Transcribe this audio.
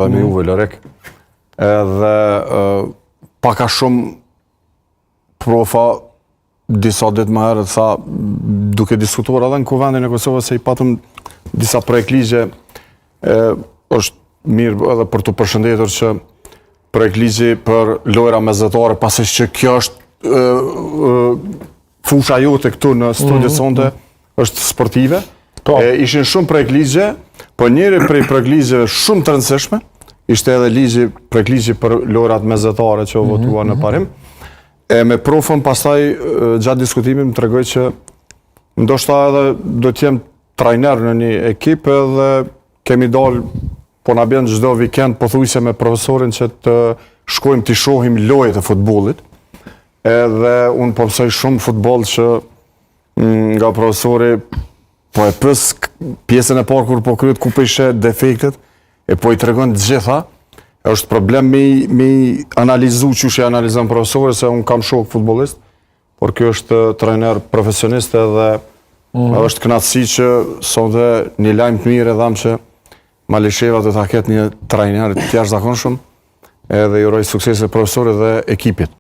Edhe me juve, Lorik. Edhe pak a shumë profa disa ditë më herët tha duke diskutuar edhe në Kuvendin e Kosovës se i patëm disa projektligje e, është mirë edhe për të përshëndetur që projektligji për lojra mesdhetare pasi që kjo është e, e, fusha jote këtu në studio mm -hmm. sonte është sportive. Po. E, ishin shumë projektligje, po njëri prej projektligjeve shumë të rëndësishme ishte edhe ligji projektligji për lojrat mesdhetare që u mhm, votua mm -hmm. në mhm. parim. E me profën pastaj gjatë diskutimit më tregoi që ndoshta edhe do të jem trajner në një ekip edhe kemi dalë po na bjen çdo vikend pothuajse me profesorin që të shkojmë të shohim lojët e futbollit. Edhe unë po mësoj shumë futboll që mm, nga profesori po e pys pjesën e parë kur po kryet ku po i sheh defektet e po i tregon të gjitha. Është problem me me analizu qysh i analizon profesori se unë kam shok futbollist, por ky është trajner profesionist edhe mm -hmm. është kënaqësi që sonte një lajm të mirë e dhamë që Malisheva do ta ketë një trajner të jashtëzakonshëm edhe i uroj suksese profesorit dhe ekipit.